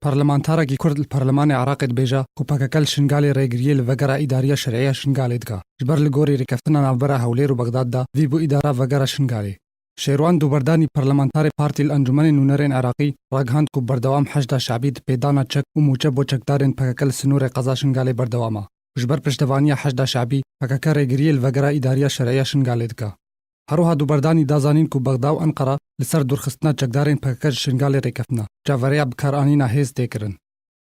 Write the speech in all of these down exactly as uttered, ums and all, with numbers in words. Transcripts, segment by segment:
Parlamentarekî Kurd li Perlemanê Iraqê dibêje ku P K K li Şingalê rêgiriyê li vegera îdariya şer'iya Şingalê dike. Ji ber li gorî rêkeftina navbera Hewlêr û Bexdad de vî bû îdara vegera Şingalê. Şêrwan Dûberdanî, parlamentarê partî li Encûmenê Nûnerên Iraqî, ragihand ku berdewam Heşda Şebî di pêdana çek û mûçe bo çekdarên P K K li sinûrê qeza Şingalê berdewam e û ji ber piştevaniya Heşda Şebî P K K rêgiriyê li vegera îdariya şer'iya Şingalê dike. Her wiha Dûberdanî da zanîn ku Bexda û Enqera li ser dûrxistina çekdarên P K K ji Şingalê rêkeftina, çaverêya bikaranîna hêz tê kirin.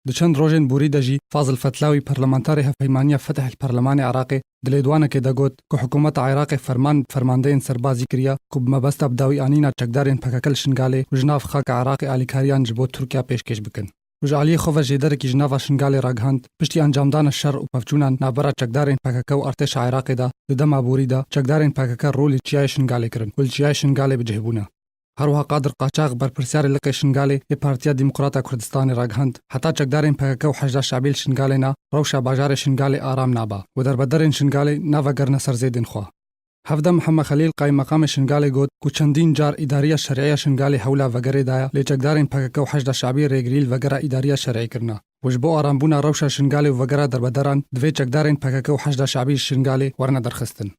Di çend rojên borî de jî Fazil Fetlawî, parlamentarê Hevpeymaniya Fetih li Perlemanê Iraqê, di lêdwanekê de got ku hikûmeta Iraqê ferman bi fermandeyên serbazî kiriye ku bi mebesta bidawîanîna çekdarên P K K li Şingalê û ji nav xaka Iraqê alîkariyan ji bo Tirkiya pêşkêş bikin. Û ji aliyê xwe ve jêderekî ji nava Şingalê ragihand, piştî encamdana şer û pevçûnan navbera çekdarên P K K û artêşa Iraqê de, di dema borî de çekdarên P K K rû li Çiyayê Şingalê kirin û li Çiyayê Şingalê bi cih bûne. Her wiha Qadir Qaçax, berpirsyarê liqê Şingalê ê Partiya Demokrata Kurdistanê ragihand, heta çekdarên P K K û Heşda Şebî li Şingalê ne, rewşa bajarê Şingalê aram nabe û derbederên Şingalê navegerine ser zêdên xwe. Hevdem Mihemed Xelîl, qaymeqamê Şingalê, got ku çendîn car îdariya şer'iya Şingalê hewla vegerê daye, lê çekdarên P K K û Heşda Şebî rêgirî li vegera îdariya şer'î kirine û ji bo arambûna rewşa Şingalê û vegera derbederan divê çekdarên P K K û Heşda Şebî ji Şingalê werine derxistin.